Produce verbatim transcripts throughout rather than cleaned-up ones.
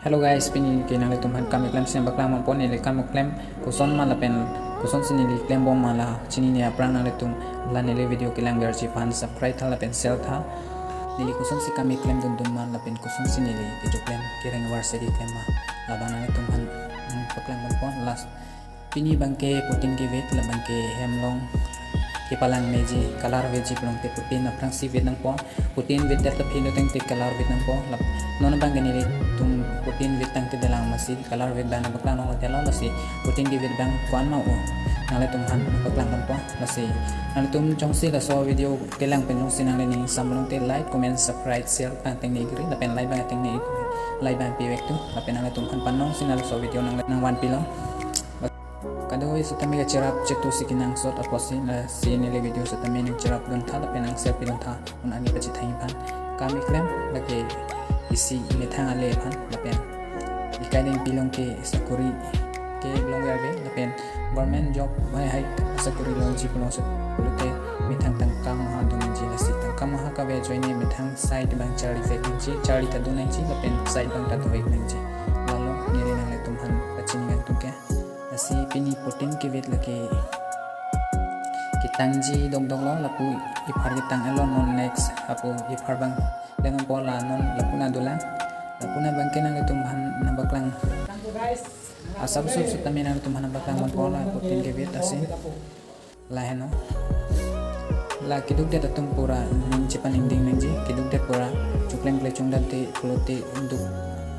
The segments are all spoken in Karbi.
Hello guys, pini ke nanglitum aphan kam keklem si nangpaklang ponpo. Neli kam keklem koson ma lapen kosonsi neli klembom ma la chinine aphrang nanglitum la neli video kelang verji aphan subscribe tha lapen share tha. Neli kosonsi kam keklem dundun ma lapen kosonsi neli video klem kereng verji keklem ma, labang nanglitum aphan nangpaklang ponpo. Lasi pini abangke putin kevit, labangke hem along kepalang meji, color veji pulote putin aphrangsi vit nangpo. Putin vit det aphi lo tangte color vit nangpo. Lap non abangke nelitum putin vit tangte dolang, lasi color vit abang nangpaklang nanglo telo. Lasi putin kevit abang ko-an ma o, nanglitum aphan nangpaklang ponpo. Lasi nanglitum jongsi laso video kelang pen jongsi nanglining sam pulote like, comment, subscribe, share abang tengne igri lapen like abang tengne igri, like abang pivek tu lapen nanglitum aphan pannong si laso video nang nangvanpi lo. Kadokave setame kacherap chetu si kenangsot apotsi lasi neli video setame nangcherap dun tha lapen nang share pi dun tha, un ani pachethang aphan. Kam keklem lake isi methang ale aphan lapen ikai deng pilong ke sakori kelong ave lapen government job hai hai sakori longji pulote methang tangka maha do nangji, lasi tangka maha kave ajoine methang side abang charli vek nangji, charli ta do nangji lapen side abang ta dovek nangji. Lalo neli nanglitum aphan pachini nangtum ke. Lasi pini putin kevit lake ketangji dokdok lo, lapu ephar ketang elo, non next apo ephar abang le nangpo, la non lapu na dolang. Lapu na abangke nanglitum aphan nangpaklang. Asap sup setame nanglitum aphan nangpaklang ponpo la putin kevit asi. Laheno. La keduk det atum pura ning chepaningding nangji, keduk det pura choklem kle chungdam te pulote duk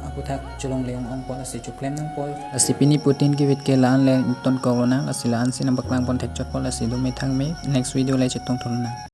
aputhak cholongle ong ongpo, lasi choklem nangpo. Lasi pini putin kevit ke la-an le ingtonkok lonang, lasi la-an si nangpaklang pon thekchotpo, lasi dome thangme, next video le chetong thulonang.